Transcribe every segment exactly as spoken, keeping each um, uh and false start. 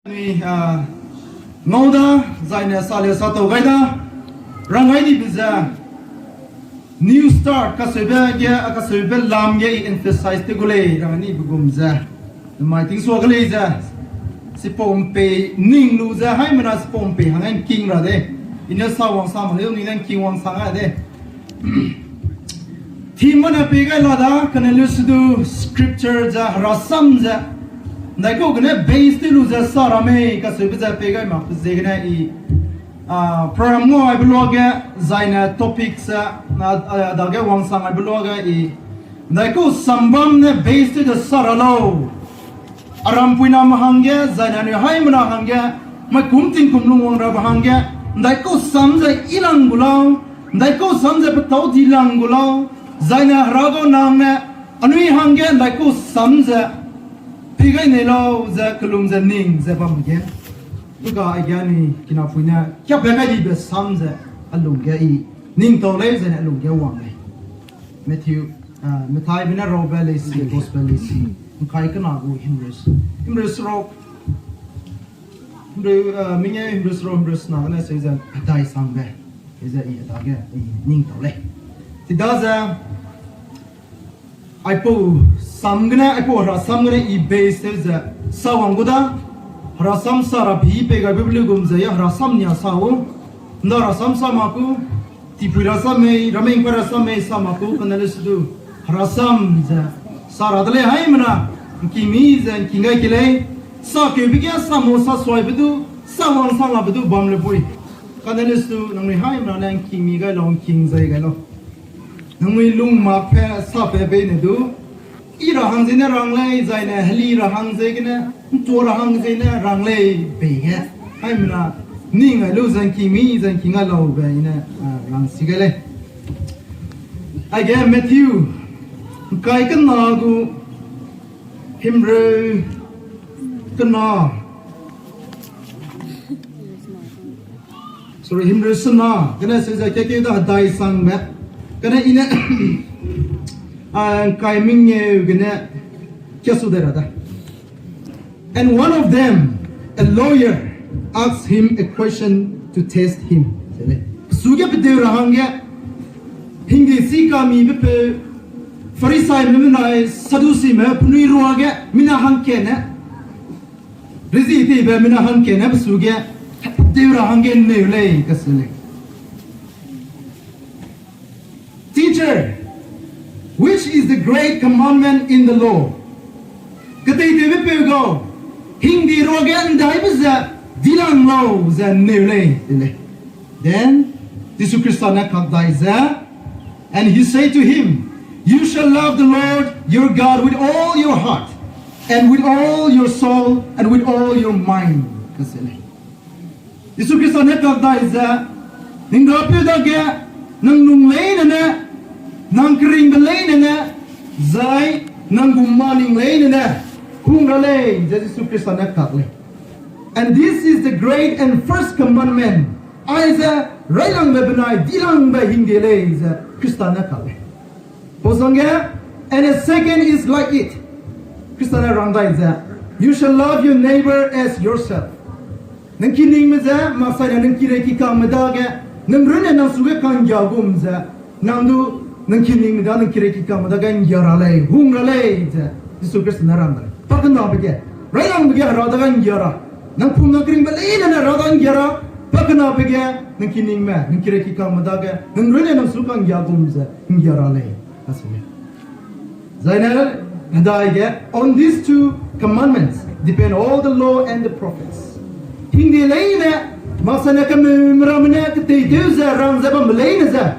Anui, ah, ngau da, zaine sa le sa tau gai da, rang gai dibe ze, New Start kaseube ge, a kaseube lam ge i emphasize te gu lei, rang gai dibe gum ze. Mai ting sua ge lei ze, sipau mpei ning lu ze, haimena sipau mpei hangge ngking ra de. I ne sa wang sa mak leu, anui ne ngking wang sa ngai de. Theme ne pei gai la da, kane lu se du scripture ze, herasam ze. Ndaikau gene base te lu ze sa ra mei, kaseube ze pei gai mak pe ziegene i, ah, program ngau aibe luage, zaine topic ze, ah, ah, dage wangsang aibe luage i, ndaikau sambam ne base te ze sa ra lau. Arampuiname hangge, zaine anui haimena hangge, maikum tingkum lungwang rabe hangge, ndaikau sam ze i lang gu lau, ndaikau sam ze petâu di lang gu lau, zaine Hera gau nang ne, anui hangge ndaikau sam ze, pei gai nei lau ze, kelum ze ning ze bam ge. Duga aige anui kinapui ne, kiabe gai dibe sam ze, a lung ge i, ning tau lei zene a lung ge wang lei. Matthew, ah, Mathaibe ne raube leisi, Gospel leisi, ngkai kena gu himreu, himreu seruk, himreu, ah, menge himreu seruk, himreu sena gene se ze hedai sangbe, ze i hedage i ning tau lei. Chidaze, aipau sam gene, aipau herasam gene i base tew ze sa wang gu da, herasam sa ra pi pei gaibe lu gum ze ya herasam nia sa u, nda herasam sa mak ku, tipui rasam mei, ramei ngkai rasam mei sa mak ku, kane le se du, herasam ze, sa ra de lei haimena, ngkimi ze ngking gai ke lei, sa keube ge sa mau sa suaibe du, sa wang sa labe du bam le bui. Kane le se du, nangnui haimena ne ngkimi gai lau, ngking zai gai lau. Nangnui lung mak pe, sa pe bei ne du, i ra hang zene rang lei, zaine heli ra hang ziegene, ntua ra hang zene rang lei bei ge. Haimena, ning ai lu zangkimi, zangki ngai laube i ne, ah, rang si gai lei. Aige Matthew, ngkai kena gu, himreu kena. Sorry, himreu sena, gene se ze kekeu da hedai sangbe. Gene i ne, ah, ngkai mengeu gene, kia su de ra da. And one of them, a lawyer, asked him a question to test him. Suge pedeu ra hangge, hingde si kamibe peu, Pharisaime menai, Sadduceeme penui ruage, mina hangkene, rezi tibe mina hangkene pe suge, pedeu ra hangge neu lei, kase lei. Teacher, which is the great commandment in the law? Keteitewbe peu gau, hingde ruage ndaibe ze, dilang lau ze neu lei, de lei. Then, Jisu Khrista ne kak dai ze, and he said to him, You shall love the Lord your God with all your heart, and with all your soul, and with all your mind. Kase lei. Jisu Khrista ne kak dai ze, ning rapeu dage, nang lung leine ne, nang keringbe leine ne, zai nang gu maning leine ne, hung ra lei, ze Jisu Khrista ne kak lei. And this is the great and first commandment. Aize, railangbe benai, dilangbe hingde lei, ze Khrista ne kak lei. Pau sangge, and a second is like it. Khrista ne rang dai ze, You shall love your neighbor as yourself. Nang kiningme ze, maksai ne nang kirei kikangme dage, nang runne nang suge kanggia gum ze, nang du, nang kiningme da, nang kirei kikangme dage nggia ra lei, hung ra lei, ze, Jisu Khrista ne rang dai. Pakenabe ge, railangbe ge Hera dage nggia ra. Nang pum nang keringbe leine ne Hera dage nggia ra, pakenabe ge, nang kiningme, nang kirei kikangme dage, nang runne nang su kanggia gum ze, nggia ra lei, kase lei. Zaine, hedai ge, on these two commandments depend all the law and the prophets. Hingde leine, maksai ne kemeume ramme ne keteitew ze rang ze bambe leine ze,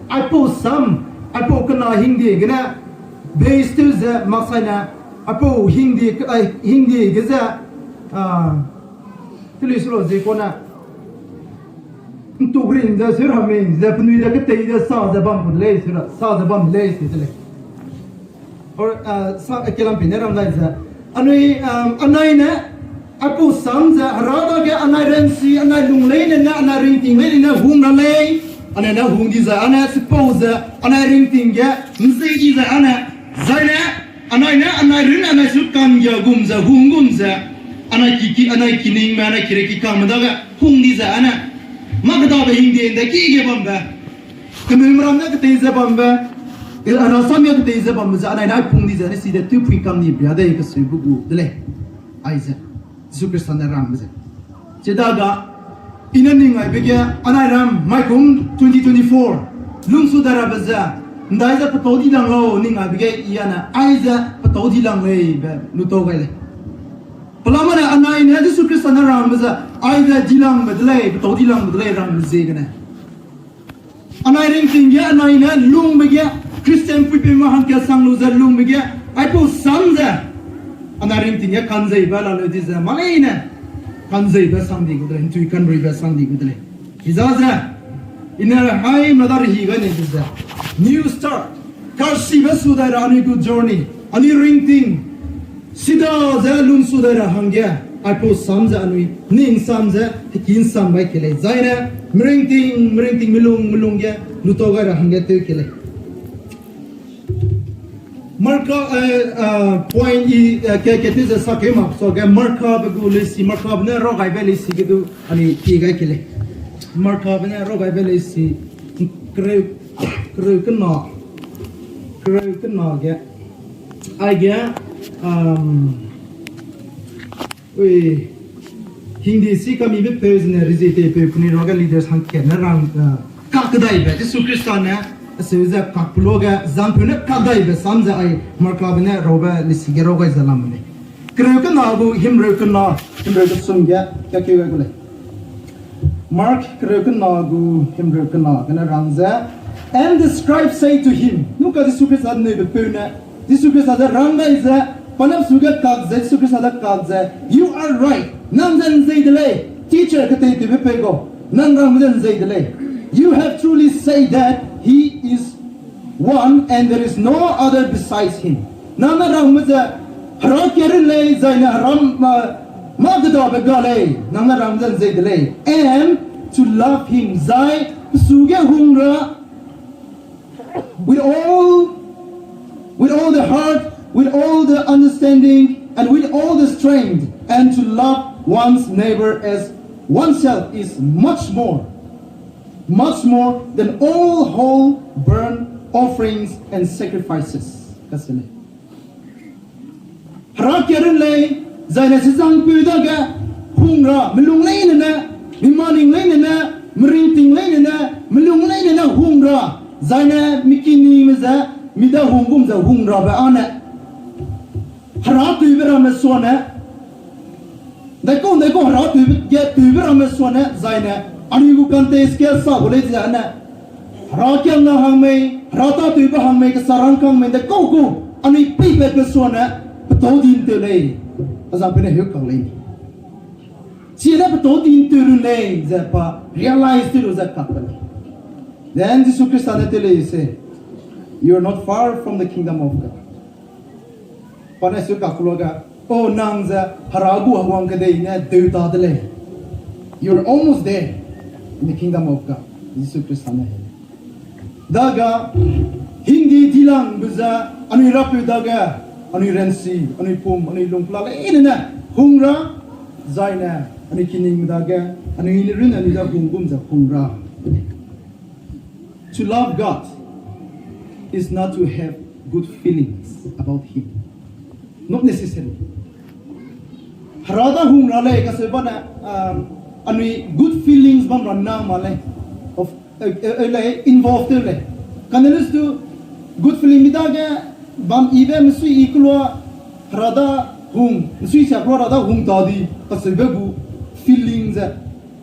aipau sam, aipau kena hingde gene, base tew ze, maksai ne, aipau hingde, ai, hingde ge ze, ah, teli su lau zie kane, ntu ring ze, sir hami ze, penui de ketei ze, sa ze bam de lei, sir, sa ze bam lei, sir de lei. Or, ah, sa, eh, kelam pine ram dai ze. Anui, um, anai ne, aipau sam ze, Hera dage anai ranchi, anai lung leine ne, anai ringting leine ne hung ra lei. Anai ne hung di zai, ane chipau ze, anai ringting ge, nzei di zai, ane, zaine, anai ne, anai run, anai su kanggia gum ze, hung gum ze. Anai ki, ki, anai kiningme, anai kire kikangme dage hung di ze ane. Mâ kedabe hingde nde ki ge bambe. Kemeumeram ne ketei ze bambe. Rasam ne ketei ze bambe ze anai ne pung di ze ne si de tewpui kam ni bria de keseu bu gu de lei. Aize. Jisu Khrista ne rangbe ze. Chidaga, i ne ning aibe ge, anai ram, maikum twenty twenty-four, lungsu dai rabe ze, ndai ze petau di lang lau, ning aibe ge, i ane, aize petau di lang lei be, lutau gai lei. Pelamane anai ne Jisu Khrista ne rangbe ze, aize di langbe de lei, petau di langbe de lei, rangbe ziegene. Anai ringting ge, anai ne lungbe ge, Christian puipeu ma hangkat sang lu ze lungbe ge, aipau sam ze. Anai ringting ge kanzeibe la leu di ze, mâ leine. Kanzeibe sang di gu de lei, ntui kanruibe sang di gu de lei. Iza ze, i ne haimena da rehi gai nei di ze. New start. Kasibe su dai ra anui gu journey. Anui ringting. Sida ze lungsu dai ra hangge, aipau sam ze anui, ning sam ze, heki nsam gai ke lei. Zaine, meringting, meringting melung, melung ge, lutau gai ra hangge tew ke lei. Marka, eh, eh, point i, eh, ke, ke tew ze sa keu mak suage, Markabe gu leisi, Markabe ne raw gaibe leisi ge du, anui pi gai ke lei. Markabe ne raw gaibe leisi, kereu, kereu kena, kereu kena ge, aige, um, ui, hingde si kamibe peu zene rezie teipeu penui ruage leaders hangkat ne rang, eh, kakdaibe, Jisu Khrista ne, aseu ze kakpelo ge, zangpeu ne kakdaibe sam ze ai Markabe ne rabe leisi ge raw gai ze lam lei. Kereu kena gu himreu kena, himreu kesum ge, kakeu gai gu lei. Mark kereu kena gu himreu kena gene rang ze, and the scribes say to him, nuka Jisu Khrista neube peu ne, Jisu Khrista ze rang dai ze, pa ne pesu ge kak ze, Jisu Khrista ze kak ze, you are right, nang ze nzei de lei, teacher keteitewbe peu gau, nang rangme ze nzei de lei. You have truly said that he is one, and there is no other besides him. Nang ne rangme ze, hera kia run lei, zaine hera, ma, mâ kedabe ga lei, nang ne rangme ze nzei de lei. And to love him, zai, pesu ge hung ra, with all, with all the heart, with all the understanding, and with all the strength, and to love one's neighbor as oneself is much more, much more than all whole burnt offerings and sacrifices. Kasene. Hera kia run lei, zaine sisangpeu dage, hung ra, melung leine ne, mimaning leine ne, meringting leine ne, melung leine ne hung ra, zaine mikinime ze, mi da hung gum ze hung rabe ane. Hera tewbe ramme suane, ndaikau, ndaikau hera tewbe, ge tewbe ramme suane, zaine, anui gu context ge sa gu lei ze ane. Hera kiangna hang mei, hera tâtewbe hang mei, kesa rangkâng mei, ndaikau gu, anui peipatbe suane, petâu di nteu lei. Azangpeu ne heu kau lei. Chine petâu di nteu run lei, ze pa realize tew lu ze kak lei. Then Jisu Khrista ne tew lei se, you are not far from the kingdom of God. Pa ne su kak luage, o nang ze hera gu hewang kedei ne deu ta de lei. You are almost there in the kingdom of God. Jisu Khrista ne he. Daga, hingdi dilangbe ze, anui rapeu dage, anui ransi, anui pum, anui lungpela leine ne, hung ra, zaine, anui kiningme dage, anui run anui da hung gum ze hung ra. To love God is not to have good feelings about Him. Not necessary. Hera da hung ra lei, kaseu bane, um, anui good feelings bam ra nang ma lei. Of, eh, eh, eh, lei, involve tew lei. Kane lestu good feeling mi dage bam ibe mesui i kelua hera da hung, mesui sia kelua hera da hung ta di, kaseube gu feeling ze.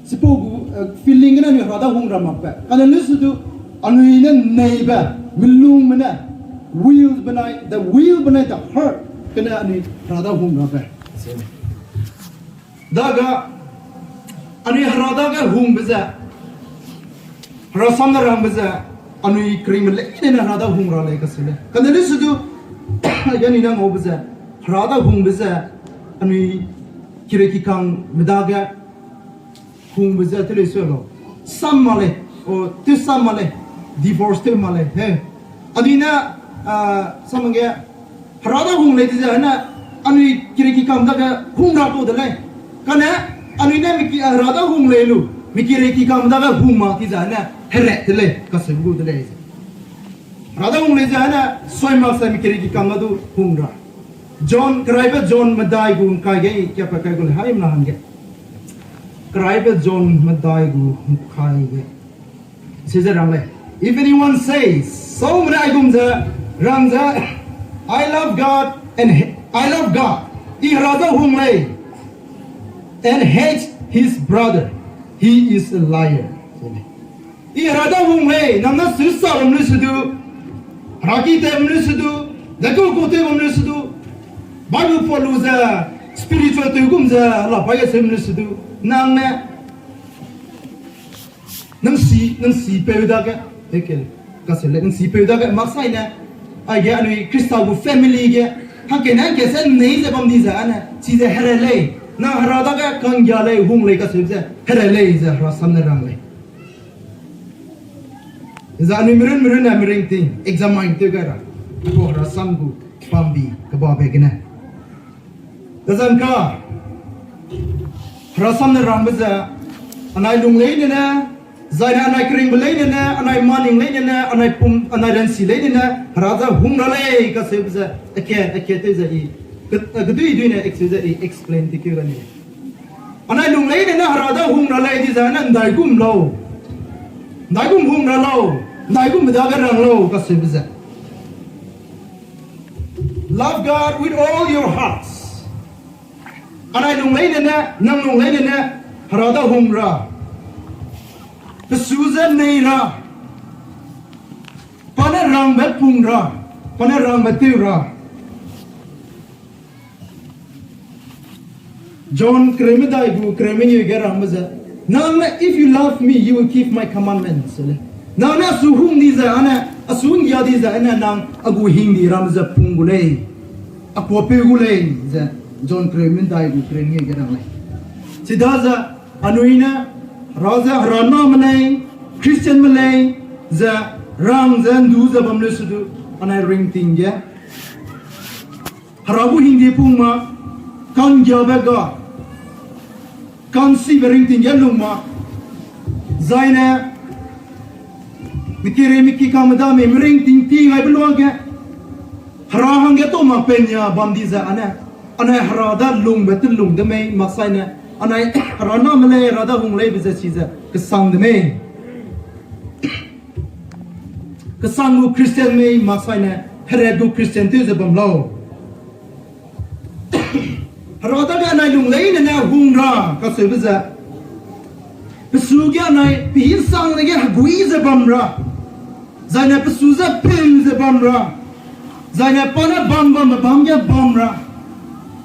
Sipau gu, eh, feeling gene anui hera da hung ra makbe. Kane lestu du, anui ne neibe, melungme ne, will benai, the will benai the heart, gene anui hera da hung rabe. Daga, anui hera dage hungbe ze, hera sam ne rangbe ze, anui keringme leine ne hera da hung ra lei kaseu lei. Kane lestu du, aige anui ne ngaube ze, hera da hungbe ze, anui kire kikangme dage, hungbe ze tew lei sui lau. Sam ma lei, o, tew sam ma lei, divorce tew ma lei, he. Anui ne, ah, sam ge, hera da hung lei di ze, ne, anui kirei kikam dage hung ra kau de lei. Kane anui ne miki, Hera da hung lei lu, mi kirei kikam dage hung mak ti zane hera de lei, kaseu gu de lei ze. Hera da hung lei zane soi mak se mi kirei kikam da du hung ra. John, keraibe John medai gu ngkai ge, kiapa kai gu le haimna hangge. Keraibe John medai gu ngkai ge. Chize rang lei. If anyone says, saumene aigum ze, rang ze, I love God and he-, I love God, I Hera da hung lei, and hates his brother, he is a liar. I Hera da hung lei, nang ne su sa bam lu se du, Hera ki tew bam lu se du, dekau kau tew bam lu se du, Bible pau lu ze, spiritual tew gum ze, la pai ge seu bam lu se du, nang ne nang si, nang si peu dage, eke, kaseu lei, nang si peu dage, mak sai ne, aige anui Khrista gu family ge, hangkene hangke se nei ze bam di ze ane, chize hera lei, nang Hera dage kanggia lei, hung lei kaseu ze, hera lei ze Hera sam ne rang lei. Za anui merun merun ne meringting examine tew gai ra, apau Hera sam gu bambi kebabe gene. Kazang ka, Hera sam ne rangbe ze, anai lung leine ne, zai ne anai keringbe leine ne, anai maning leine ne, anai pum, anai ransi leine ne, Hera ze hung ra lei kaseube ze, ake, ake tew ze i, ke-, eh, kedui dui ne ek ze i explain tikeu ga ni. Anai lung leine ne Hera da hung ra lei di ze, anai ndaigum lau. Ndaigum hung ra lau. Ndaigumbe dage rang lau kaseube ze. Love God with all your hearts. Anai lung leine ne, nang lung leine ne, Hera da hung ra. Pesu ze nei ra. Pa ne rangbe pung ra. Pa ne rangbe tew ra. John kereu medai gu kereu mengeu ge rangbe ze, nang ne, if you love me, you will keep my commandments, le. Nang ne asu hung di ze, ane, asu nggia di ze, ane nang a gu hingdi ramme ze pung gu lei, a kuapeu gu lei, ze John kereu medai gu kereu mengeu ge rang lei. Chidaze, anui ne, Hera ze, Hera name lei, Christianme lei, ze, rang ze, ndu ze bam leu se du, anai ringting ge Hera gu hingdi pung ma, ka'nggiabe ga, ka'nsibe ringting ge lung ma, zai ne, miki rei miki kangme dame, meringting pi gaibe luage, Hera hangge tau mak penia bam di ze ane, anai Hera da lungbe telung de mei, mak sai ne, anai Hera name lei, Hera da hung leibe ze si ze, kesang de mei. Kesang gu Christian mei mak sai ne, hera gu Christian tew ze bam lau. Hera dage anai lung leine ne hung ra kaseube ze, pesu ge anai pehi sang dege hegui ze bam ra, zai ne pesu ze peu ze bam ra, zai ne pa ne bam bambe bam ge bam ra,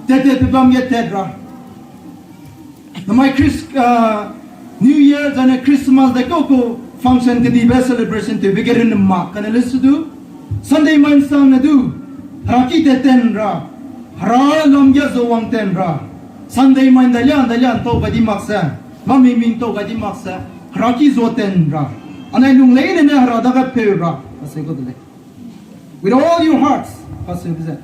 tat tatbe bam ge tat ra. Namai Chris-, ah, New Year zane Christmas de kau kau function kedibe celebration tewbe ge runne mak kane le su du, Sunday mai nsang ne du, Hera ki tat ten ra, Hera lam ge zo wang ten ra, Sunday mai ndailia ndailia ntau gai di mak se, mami mi ntau gai di mak se, Hera ki zo ten ra, anai lung leine ne Hera dage peu ra, ase gu de lei. With all your hearts, ase gu ze.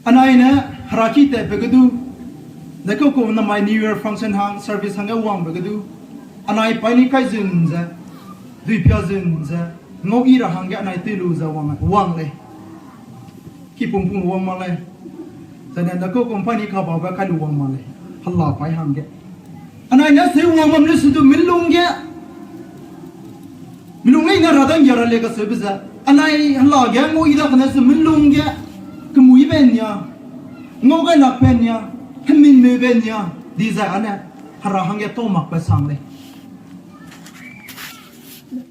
Anai ne Hera ki tatbe ge du, de kau kau namai New Year function hang service hangge wangbe ge du, anai paini kai zun ze, duipia zun ze, ngau i ra hangge anai tei lu ze wang, wang lei. Ki pung pung wang mak lei. Zane de kau kau paini kababe kai lu wang mak lei. Hela pai hangge. Anai ne seu wang bam le su du milung ge. Milung leine Hera dang ya ra lei kaseube ze. Anai hela ge ngau i da kane su milung ge. Kemuibe nia. Ngau gai lakbe nia. Heminmeube nia. Di zai ane. Hera hangge tau makbe sang lei.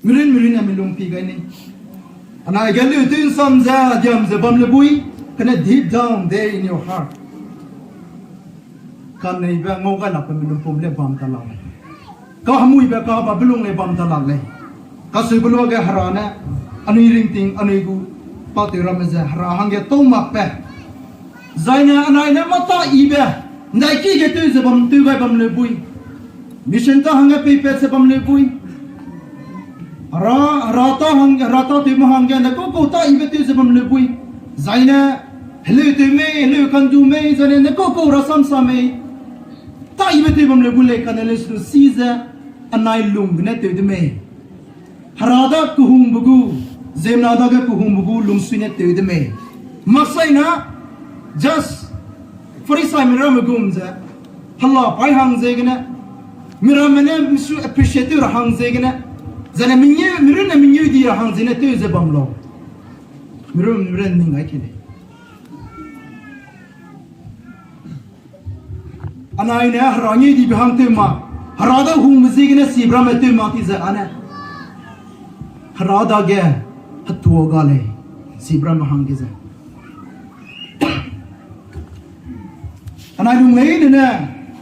Mirin mirin ne milung pi gai ni. Anai ge lu tun sam ze, diam ze bam le bui, kane deep down there in your heart. Kaneibe ngau gai lakbe milung pum le bam ta lak lei. Kahemuibe kababe lung lei bam ta lak lei. Kaseube luage Hera ne, anui ringting, anui gu, pa tew ramme ze, Hera hangge tau makbe. Zai ne anai ne mata ibe, ndai ki ge tew ze bam, tew gai bam le bui. Mission ta hangge peipat ze bam le bui. Hera, Hera ta hang, Hera tâtewme hangge ne kau kau ta ibe tew ze bam leu bui. Zaine, heleu tew mei, heleu kandu mei, zaine ne kau kau rasam sa mei. Ta ibe tew bam leu bui lei kane leu su si ze, anai lung gene tew de mei. Hera da kehungbe gu, ziemmena dage kehungbe gu lungsui ne tew de mei. Maksaina, just Farisai miramme gum ze, hela pai hang ziegene, miramme ne misu appreciate tew ra hang ziegene, zaine mengeu, mirunne mengeu di ra hang ziegene tew ze bam lau. Mirun, mirun ning ai ki lei. Anai ne Hera ngeudibe hang tew mak, Hera da hungbe ziegene sibe ramme tew mak ti ze ane. Hera dage hetua ga lei, sibe ramme hangge ze. Anai lung leine ne,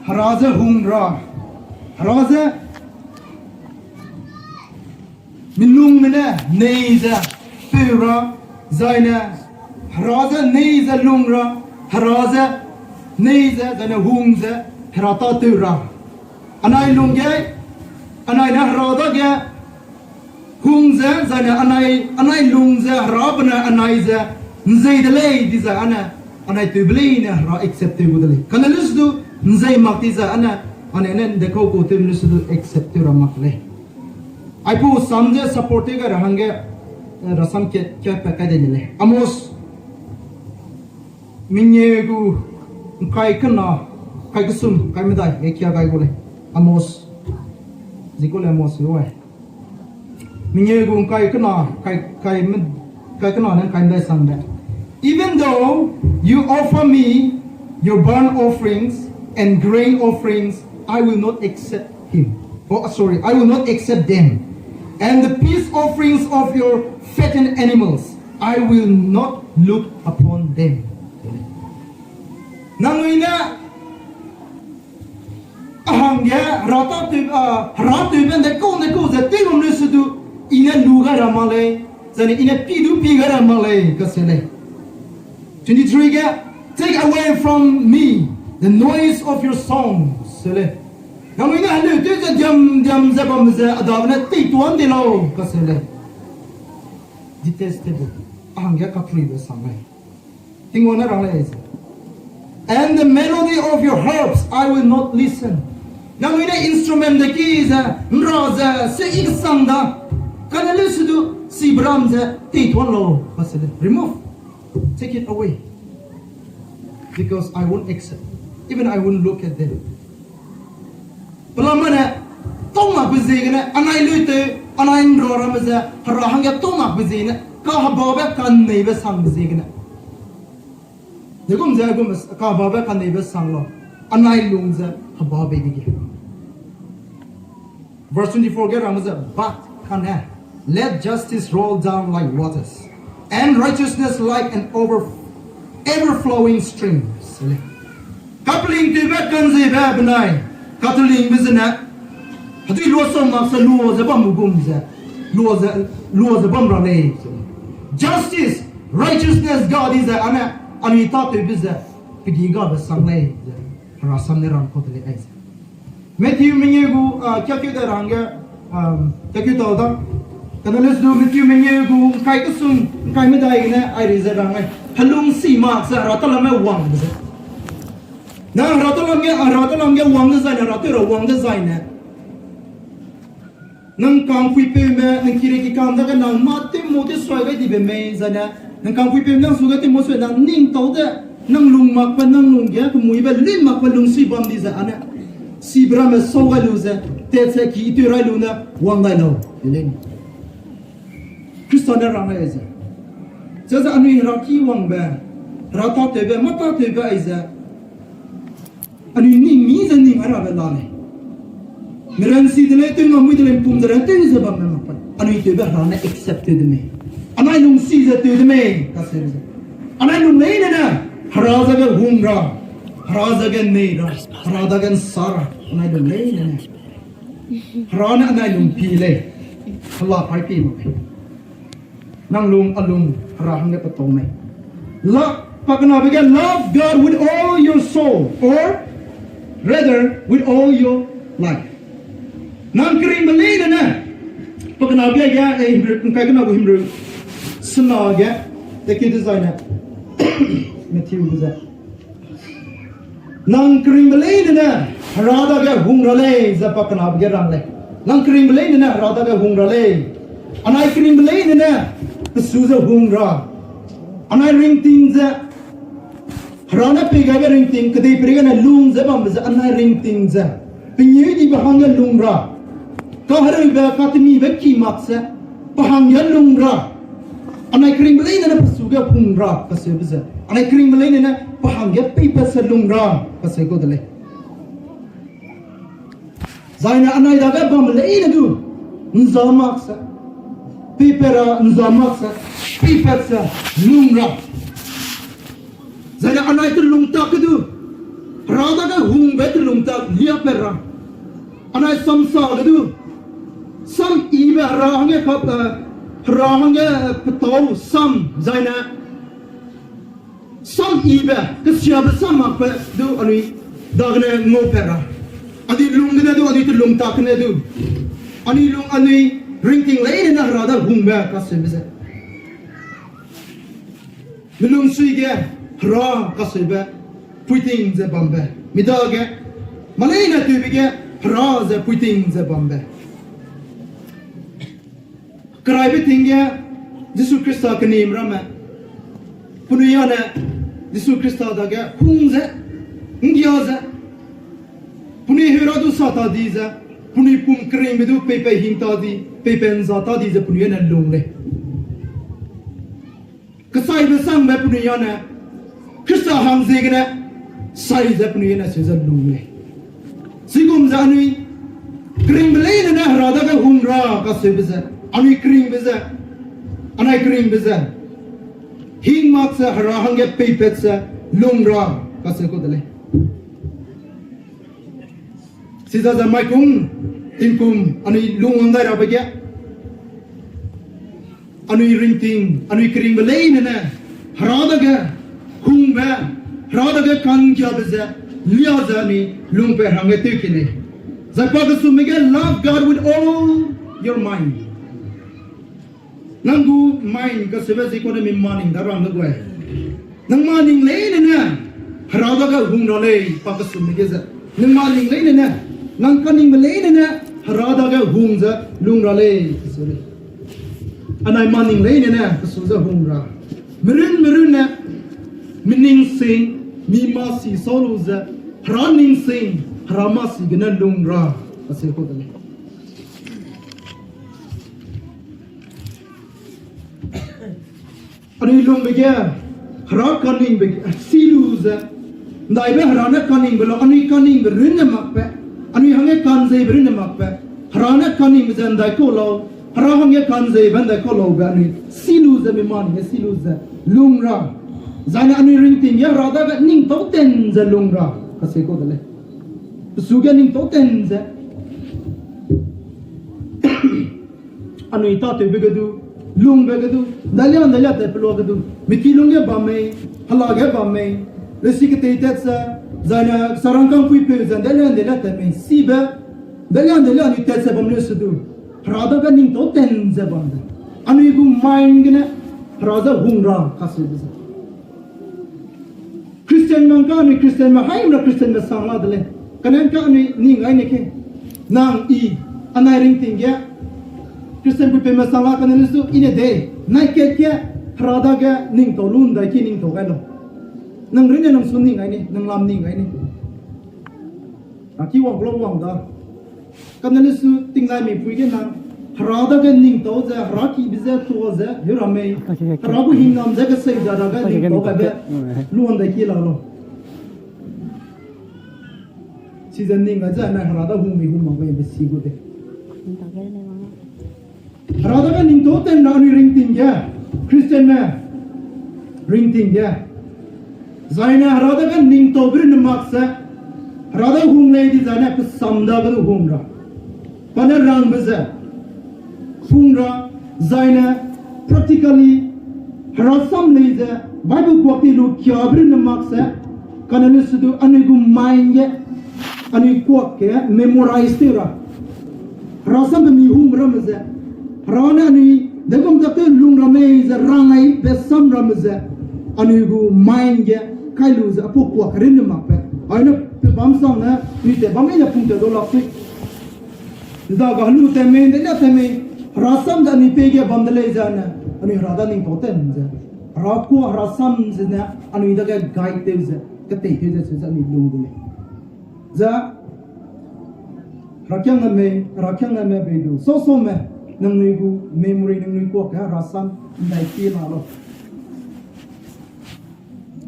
Hera ze hung ra, Hera ze mi lungme ne nei ze peu ra, zaine Hera ze nei ze lung ra, Hera ze nei ze, zaine hung ze, Hera tâtew ra. Anai lung ge, anai ne Hera dage hung ze, zaine anai, anai lung ze, Hera benai anai ze, nzei de lei di ze ane, anai tewbe leine Hera accept tew gu de lei. Kane leu su du, nzei mak ti ze ane, anai ne dekau kau tew leu su du accept tew ra mak lei. Aipau sam ze support tew gai ra hangge, eh, rasam ke, ke pa kai de ni lei. Amos, mengeu gu, ngkai kena, kai kesum, kai medai, ge kia gai gu lei. Amos, zi ku lei Amos lu ai. Mengeu gu ngkai kena, kai, kai me, kai kena ne ngkai medai sangbe. Even though you offer me your burnt offerings and grain offerings, I will not accept him. Oh, sorry, I will not accept them. And the peace offerings of your fattened animals, I will not look upon them. Nangnui ne a hangge Hera tâtew, a, Hera tewbe nde kau nde kau ze tew bam leu su du, I ne lu gai ra mak lei, zaine I ne pi du pi gai ra mak lei, kase lei. Twenty-three ge, take away from me the noise of your songs, se lei. Nangnui ne heleu tew ze diam diam ze bam ze a dagene teitua ndi lau, kase lei. Detestable. A hangge katruibe sang lei. Tingwang ne rang lei ze. And the melody of your harps, I will not listen. Nangnui ne instrument de ki ze, nra ze, se i kesang da. Kane leu su du, sibe ram ze, teitua lau, kase lei. Remove. Take it away. Because I won't accept. Even I won't look at them. Pelama ne, tau makbe ziegene, anai lui tew, anai nra ramme ze, Hera hangge tau makbe ziegene, kahebabe kaneibe sangbe ziegene. Degum ze, gum, kahebabe kaneibe sang lau, anai lung ze, hebabe dege. Verse twenty-four ge rang ze, but kane, let justice roll down like waters, and righteousness like an over, ever-flowing stream. Kapeling tewbe kanzebe benai, katelingbe zene, hedui lua sau mak se lua ze bam gum ze, lua ze, lua ze bam ra lei. Justice, righteousness, God is a, ane, anui tâtewbe ze, pegi gabe sang lei ze, Hera sam ne rang kau de lei aize. Matthew mengeu gu, ah, kiakeu de rangge, ah, kiakeu tau da. Kane leu su du Matthew mengeu gu ngkai kesum, ngkai medai gene, ai ri ze rang ai. Helung si mak ze, Hera talamme wangbe ze. Nang Hera talam ge, Hera talam ge wang dezaine, Hera tew ra wang dezaine. Nang kangpuipeume, nang kire kikam dage nang mâ tew mu tew suai gai dibe mei zaine. Nang kangpuipeume nang su gai tew mu suai nang ning tau de, nang lung makbe, nang lungge kemuibe, lin makbe lungsui bam di ze ane. Sibe ramme sau gai lu ze, tat ze ki tew rai lu ne, wang dai lau, de lei. Khrista ne rang ai ze. Chize anui Hera ki wangbe, Hera tâtewbe, mâ tâtewbe aize. Anui ning mi ze ning ai rabe la lei. Miransi de lei, tew namui de lei, mpum de lei, tew ze bamme mak pa. Anui tewbe Hera ne accept tew de mei. Anai lungsi ze tew de mei, kase ze. Anai lung leine ne, Hera zage hung ra, Hera zage nei ra, Hera dage nsa ra, anai lung leine ne. Hera ne anai lung pi lei. Hela pai pi mak lei. Nang lung a lung Hera hangge petau mei. La, pakenabe ge love God with all your soul, or rather, with all your life. Nang keringbe leine ne, Kena ge, ge, eh, Himreu, ’ngkai kena gu Himreu sena ge, tekeu dezaine, Matthew ge ze. Nang keringbe leine ne Hera dage hung ra lei, ze pa kenabe ge rang lei. Nang keringbe leine ne Hera dage hung ra lei. Anai keringbe leine ne pesu ze hung ra. Anai ringting ze Hera ne pei gaibe ringting, kedeiperei gene lung ze bambe ze anai ringting ze, pengêudibe hangge lung ra, kahereube katemibe ki mak ze, pe hangge lung ra, anai keringbe leine ne pesu ge hung ra kaseube ze, anai keringbe leine ne pe hangge peipat ze lung ra kaseu kau de lei. Zaine anai dage bamme leine du, ’nza mak ze, peipat ra ’nza mak ze, peipat ze lung ra. Zaine anai telungtak ge du, Hera dage hungbe telungtak liapat ra. Anai samsa ge du, sam yibe Hera hangge kap, eh, Hera hangge, eh, petâu sam, zaine sam yibe, kesiabe sam makbe du anui dagene ngaupat ra. Anui lung gene du, anui telungtak gene du, anui lung, anui ringting leine ne Hera dage hungbe kaseube ze. Milungsui ge Hera kaseube puiting ze bambe. Midage, mâ leine tewbe ge Hera ze puiting ze bambe. Keraibe ting ge Jisu Khrista kenime ramme, penui â ne Jisu Khrista dage hung ze, ’nggia ze, penui hera du sa ta di ze, penui pum keringbe du peipat hing ta di, peipat ’nza ta di ze penui â ne lung lei. Kechaibe sangbe penui â ne Khrista hang ziegene sai ze penui â ne seu ze lung lei. Chigum ze anui keringbe leine ne Hera dage hung ra kaseube ze, anui keringbe ze, anai keringbe ze, hing mak ze Hera hangge peipat ze lung ra kaseu kau de lei. Chidaze maikum, tingkum, anui lung wang dai rabe ge, anui ringting, anui keringbe leine ne Hera dage hungbe, Hera dage ka'nggiabe ze, lia ze anui lungpat hangge tew ki lei. Zai pa kesumme ge, love God with all your mind. Nang gu mind kaseube zi kane mi maning da rang de gu lei. Nang maning leine ne Hera dage hung ra lei, pa kesumme ge ze. Nang maning leine ne, nang kaningbe leine ne Hera dage hung ze lung ra lei, kaseu lei. Anai maning leine ne pesu ze hung ra. Merun merun ne, mi ning sing, mi masi sau lu ze, Hera ning sing, Hera masi gene lung ra, kaseu kau de lei. Anui lungbe ge, Hera kaningbe ge, si lu ze, ’ndaibe Hera ne kaningbe lau, anui kaningbe runne makbe, anui hangge ka'nzeibe runne makbe, Hera ne kaningbe ze ’ndaikau lau, Hera hangge ka'nzeibe ’ndaikau laube anui si lu ze, mi maning ge si lu ze, lung ra. Zaine anui ringting ge Hera dage ningtau ten ze lung ra, kaseu kau de lei. Pesu ge ningtau ten ze anui tâtewbe ge du, lungbe ge du, ’ndailia ’ndailia tat pelua ge du, miki lung ge bam mei, hela ge bam mei, lesi ketei tat ze, zaine sarangkang puipeu ze ’ndailia ’ndailia tat mei, sibe, ’ndailia ’ndailia anui tat ze bam leu se du, Hera dage ningtau ten ze bam ze, anui gu mind gene Hera ze hung ra kaseube ze. Christian mang ka anui Christianme haimra Christianme sang la de lei. Kane ka anui ning gai ne ke. Nang i, anai ringting ge Christian puipeume sang la kane lesu i ne de. Nai kat ge Hera dage ningtau lu ’ndaiki ningtau gai lau. Nang runne nang su ning gai ni, nang lam ning gai ni. A ki wang kula wang da. Kane lesu tingnaimipui ge nang, Hera dage ningtau ze, Hera kibe ze, tua ze, heu ra mei. Hera gu hingnam ze, kesei ze, dage ningtau gaibe, luan de ki la lau. Chize ning gai ze, nai Hera da hung mi hung mak mei be si gu de. Hera dage ningtau ten ra anui ringting ge, Christianme ringting ge. Zaine Hera dage ningtaube runne mak ze, Hera da hung lei di zaine pe sam dage du hung ra. Pa ne rangbe ze, hung ra, zaine practically Hera sam lei ze, Bible kuak ti lu kiabe runne mak ze, kane lesu du anui gu mind ge, anui kuak ge memorize tew ra. Hera sam pe mi hungbe ramme ze, Hera ne anui degum tak te lung ramme ze rangai be sam ramme ze, anui gu mind ge kai lu ze apu kuak rin ne mak pe. Ai ne pe bam sang ne, anui te bam ne pung te do lak si. Nda ga lu te me, de ne te me, hera sam ze anui pe ge bam de lei ze ne, anui hera da ning tau te ze. Hera kua hera sam ze ne, anui dage guide te ze, ketei te ze, ze anui lung de lei. Ze, rakiang na me, rakiang na me bei du. So so me, nangnui gu memory nangnui kua ke hera sam, ndai ki na lo.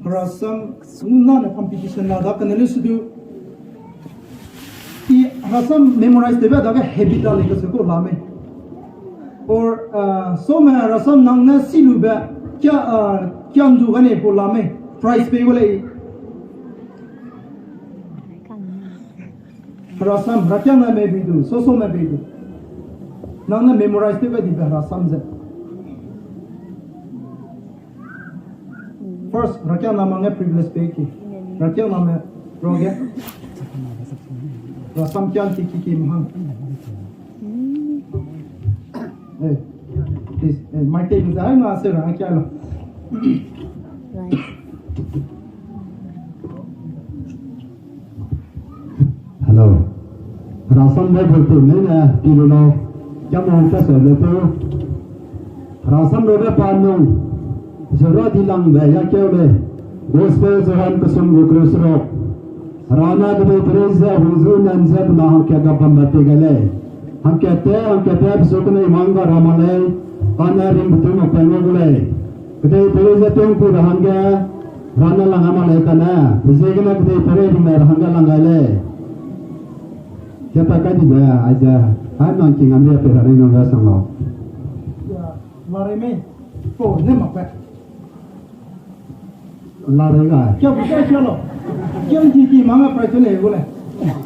Hera sam, nuna ne competition la da, kane le su du. I hera sam memorize tebe dage habit da le ke se ko la me. Or, uh, so me hera sam nang ne si lu be, kia, uh, kia ndu gane ko la me. Prize pe gu lei. Hera sam, rakiang na me bei du, so so me bei du. Nang ne memorize tebe di be hera sam ze. First, rakiang na mange privilege pe ki. Rakiang na me roge. Hera sam kiang ki ki ki mahang. Eh, please, eh, mic te za na se ra kia lo. Hello. Hera sam de bu tu ne ne, pi lu lo. Kia mo ta se le tu. Hera sam lo de pa nung. Zero di lang de ya keu le. Gospel Johan kesum gu kru sero. Hera ne kedei pere ze hung zu nan ze pe na hangkat ga bam ba te ga lei. Hangkat te, hangkat te, pe su kenei mang ga ra ma lei. Pa ne ring betu mak pe ngau gu lei. Kedei pere ze tengku ra hangge, ra ne lang a ma lei kane, pe ziegene kedei pere ring ra hangge lang gai lei. Ze pa kai di de, aize, hai nang ki ngam ria pe ra ne nang ga sang lau. Ya, la rei mei, ko ne mak pe. La rei ga. Kia bu kia kia lo. Kia ki ki mang a prize ne gu lei.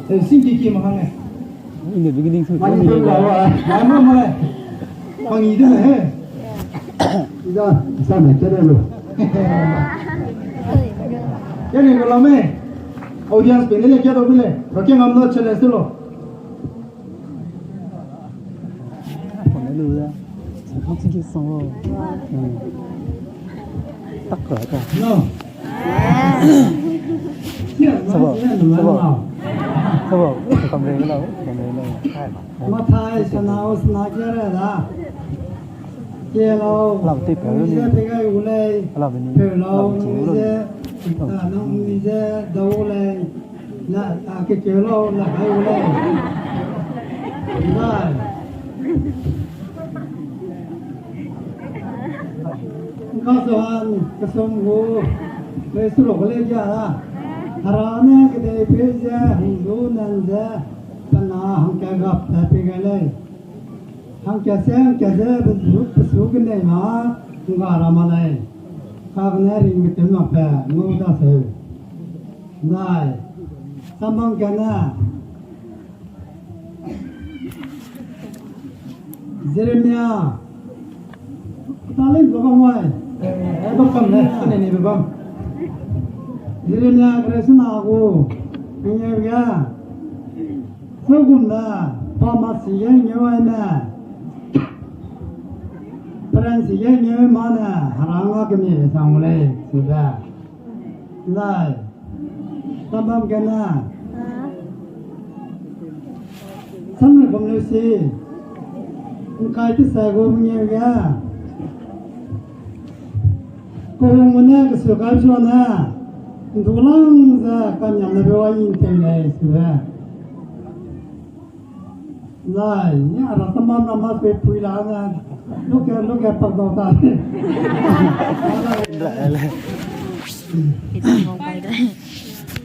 Eh, sing ki ki mang ne. In the beginning, so many people. Ai, ma, ma. Pang i de ne, he. Ida, sa ne, kene lo. Kene lo la me. Audience pe ne le kia do le. Rakiang ngam na challenge lo. Pone lu da. Sa kang sing ki song lo. Hmm. Tak ka ka. No. Sabo, sabo. Sabo, kam re lo, kam re lo. Mathai sana o sana kia re da. Kia lo. Lam ti pe ni. Ni ze pe gai u lei. Lam ni. Pe lo, lam ni ni lo. Ze. Ta nang ni ze da u lei. Na, a ke ke lo, na kai u lei. Dai. Ka Johan, kesum gu, pe su lo le ja la. Hera ne kedei pe ze, hung zu nan ze, pe na hangkat gap ta pe ga lei. Hangkat se, hangkat ze, pe su, pe su kenei na, hung ga ra ma lei. Ka ne ring me tun mak pe, ngu da se. Nai. Sambang kena. Jeremia. Talin bebam wai. Eh, bebam ne, ne, ne, bebam. Jeremia, Grace na gu. Nge ga. Sogum da, pa ma si ye nge wai ne. Peren si ye nge ma ne, haranga kemi sang lei, si da. Lai. Sambam kena. Samne bam leu si. Ngkai te sa gu mengeu ge. Kehungme ne kesu kai zua ne. Ndulang ze kanyam ne bewa yin tei lei sube. Lai, ni ara tamam na ma pe pui la na. Look at, look at, pak dau ta.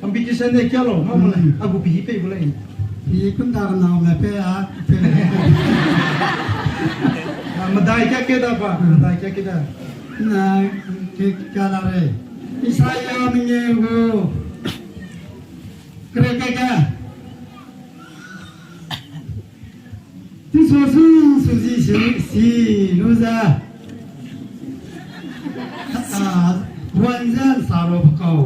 Competition ne kia lo, ma mo le. Agu pi pe bu le. Pi kun da na me pe a, pe. Ah, medai kia ke da ba, medai kia ke da. Na, ke kia la re. Isaiah mengeu gu. Kere ke ke. Tisu su, su zi si, si lu ze. Ah, wan ze sa ro pe kau.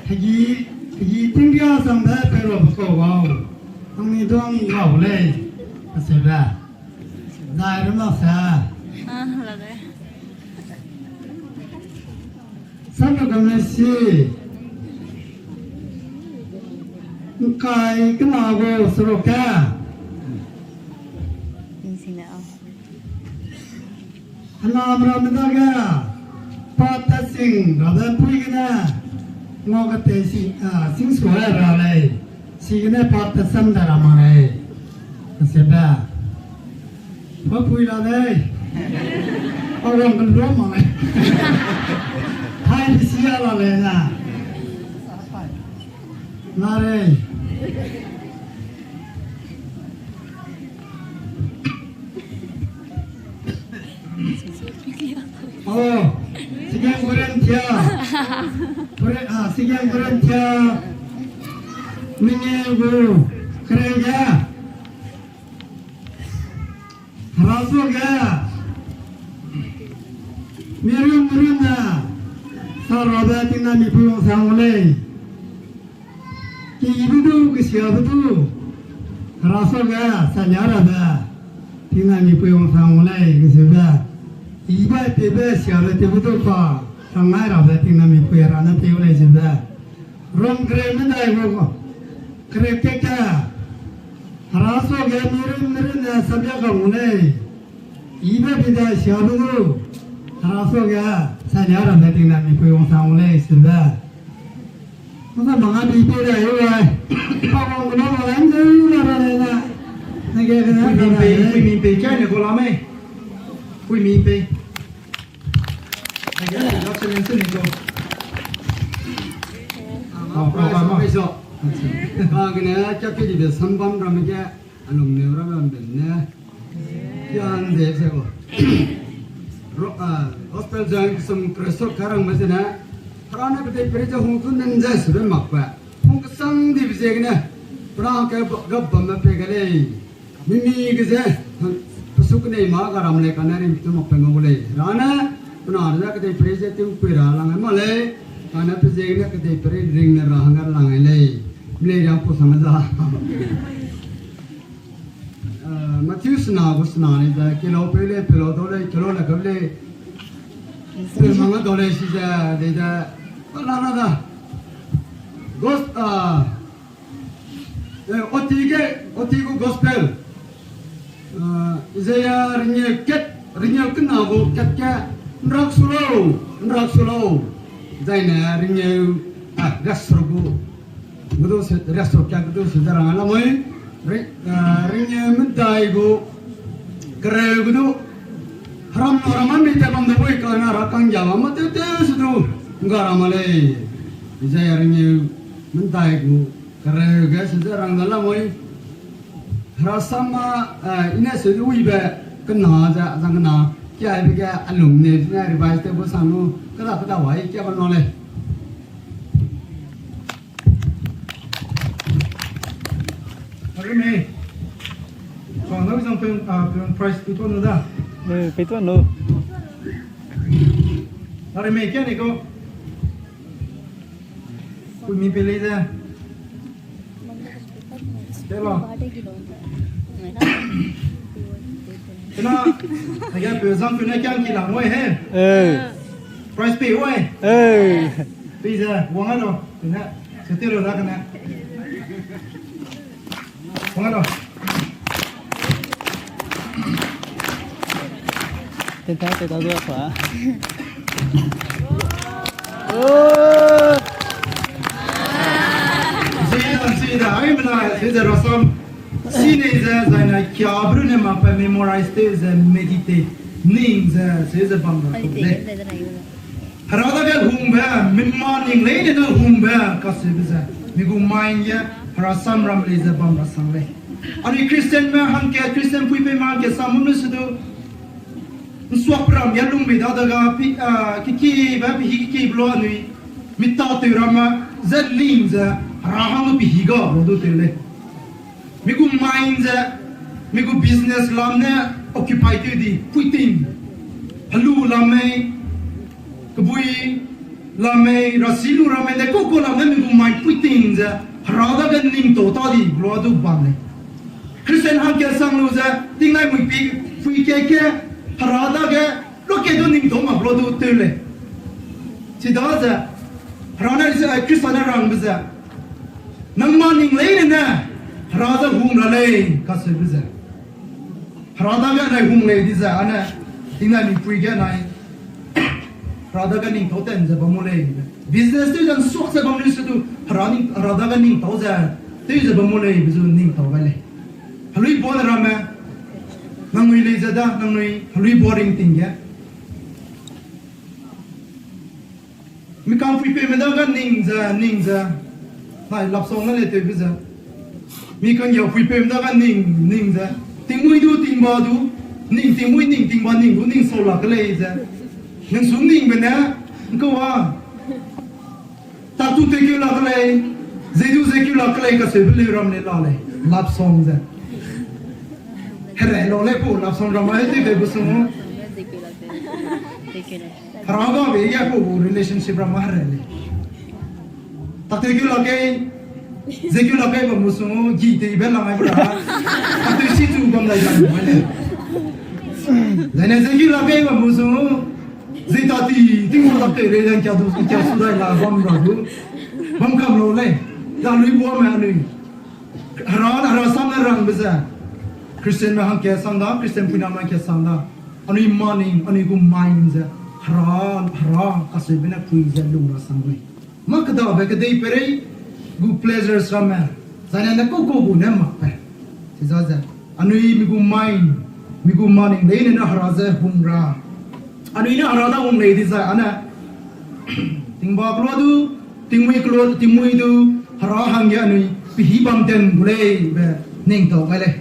Hegi, hegi tingria sang de pe ro pe kau wau. Ang ni dong ngau lei. Asebe. Dai rema se. Sabe kame si. Nkai kena gu sero ke. Hena mera meda ge, pa ta sing rabe pui gene, ngau kate sing, a, sing sua ra lei, si gene pa ta sam da ra ma lei. Sebe. Pa pui la lei. Pa wang kan lo ma lei. Hai di si ya la lei na. Na rei. Oh, Second Corinthians. Kore-, ah, Second Corinthians. Mengeu gu, kereu ge. Hera suage. Mirun, mirun ne. Sa rabe tingna mipui wang sang lei. Kibe du, kesiabe du, Hera suage, salia rabe, tingna mipui wang sang lei, kesiabe. Ibe tebe siabe tebe du pa, sangai rabe, tingna mipui Hera ne teu lei, siabe. Rom kereu medai gu, kereu keke, Hera suage, mirun, mirun ne, salia ga ngu lei. Ibe bidai siabe du, Hera suage, salia rabe, tingna mipui wang sang lei, siabe. Masa manga bi pe da yu ai. Pa wang gu na ma lai ndu na ra le na. Na ge na. Pui min pe, pui min pe, chai ne ko la mei. Pui min pe. Na ge na challenge ni ko. Ah, pa pa ma. Ka ge na, ka pe di de sambam ram ge. Alung neu ra bam ben ne. Kian ze se ko. Ro-, ah, gospel join kesum Kristo karang me zene. Hera ne kedei peri ze hung tu nen ze sebe mak pe. Hung kesang di be ziegene. Pera ke ba-, gap bam me pe ge lei. Mimi ge ze. Pesu kenei ma ga ram lei kane rim tu mak pe ngau lei. Hera ne. Pena ze kedei peri ze tiu kui ra lang ma lei. Kane pe ziegene kedei peri ring ne ra hang ga lang lei. Mle riang pu sang za. Eh, Matthew sena gu sena ni ze, kelo peu lei, pelo dau lei, kelo le kau lei. Pe manga dau lei si ze, de ze, pa la la da. Gos-, ah, eh, oti ge, oti gu gospel. Ah, Isaiah ringeu ket, ringeu kena gu ket ke, nrak su lau, nrak su lau. Zaine ringeu, ah, gas gu. Gedu se, restaurant kia gedu se ze rang la mui. Ri-, ah, ringeu medai gu kereu gedu. Haram no ram mi te bam de bui ka na ra kang ya ma te te se du. Nga ra ma lei. Isaiah ringeu medai gu kereu ge se ze rang la mui. Hera sam ma, ah, ine se du ibe kena ze zang kena. Kia ibe ge alung ne ze revise te bu sang nu. Kada kada wai kia ba no lei. Are me. Kang na zang pen, ah, pen prize pei tuan nu da. Eh, pei tuan nu. Are me kia ni ko. Kui mi pe lei ze. Te lo. Kena, age pe zang pen kia ki lang wai he. Eh. Prize pei wai. Eh. Pei ze, wang a lo. Kena, se te lo da kena. Wang a lo. Tenta, tenta dua pa. Oh. Zai, zai da, ai mena, zai da rasam. Sine ze, zai na kia bru ne ma pa memorize te ze meditate. Ning ze, zai ze bam da. Hera dage hungbe, mi ma ning leine ne hungbe, kaseube ze. Mi gu mind ge, Hera sam ram lei ze bam rasang lei. Anui Christian me hangke, Christian pui pe ma hangke sam mum ne se du. Nsuak ram ya lung mi da daga, pi, ah, kiki, ba pi hi kiki blo anui. Mi ta teu ram ma, ze ling ze, Hera hang pi hi ga, lo du teu lei. Mi gu mind ze, mi gu business lam ne occupy tew di, puiting. Helu lam mei, kebui lam mei, rasi lu ram mei, ne koko lam ne mi gu mind puiting ze, Hera dage ning to ta di, blo du bam lei. Christian hangke sang lu ze, tingnai mui pi, Pui ke ke, Hera dage, luakeu du ningtau mak lu du tew lei. Chidaze, Hera ne, eh, Khrista ne rangbe ze, nang maning leine ne, Hera ze hung ra lei, kacheube ze. Hera dage anai hung lei di ze, ane, tingnai mipui ge anai, Hera dage ningtau ten ze bam mu lei. Business tew ze nsuak ze bam lei se du, Hera ning, Hera dage ningtau ze, tew ze bam mu lei, be zu ningtau gai lei. Helui bane ramme, nangnui lei ze da, nangnui helui bo ringting ge. Mi kangpuipeume dage ning ze, ning ze, nai love song ne lei tewbe ze. Mi kanggiapuipeume dage ning, ning ze. Tingmui du, tingba du, ning tingmui, ning tingba, ning du, ning sau lak ke lei ze. Ningsu ningbe ne, nkau a. Tatu tekeu lak ke lei, ze du zekeu lak ke lei, kacheube leu ram lei la lei, love song ze. Here lau lei pu, love song ram a he tewbe gu sung. Hera gabe ge pu gu relationship ram a here lei. Tak tekeu lak ke, zekeu lak ke bam gu sung, gi teibe lang ai bra. Tak teu si chu bam dai lang ai lei. Zaine zekeu lak ke bam gu sung, ze tati, tingwang tak tei lei, zan kia du, kia su dai la bam ra du. Bam kam lau lei, da lui buame anui. Hera, Hera sam ne rangbe ze. Christianme hangkat sang da, Christian puiname hangkat sang da. Anui maning, anui gu mind ze. Hera, Hera, kacheube ne pui ze lung ra sang lei. Mâ kedabe kedei peirei gu pleasures ramme, zaine ne kau kau gu ne makbe. Chiza ze, anui mi gu mind, mi gu maning leine ne Hera ze hung ra. Anui ne Hera da hung lei di zai ane. Tingba kelua du, tingmui kelua, tingmui du, Hera hangge anui pehî bam ten gu lei be ningtau gai lei.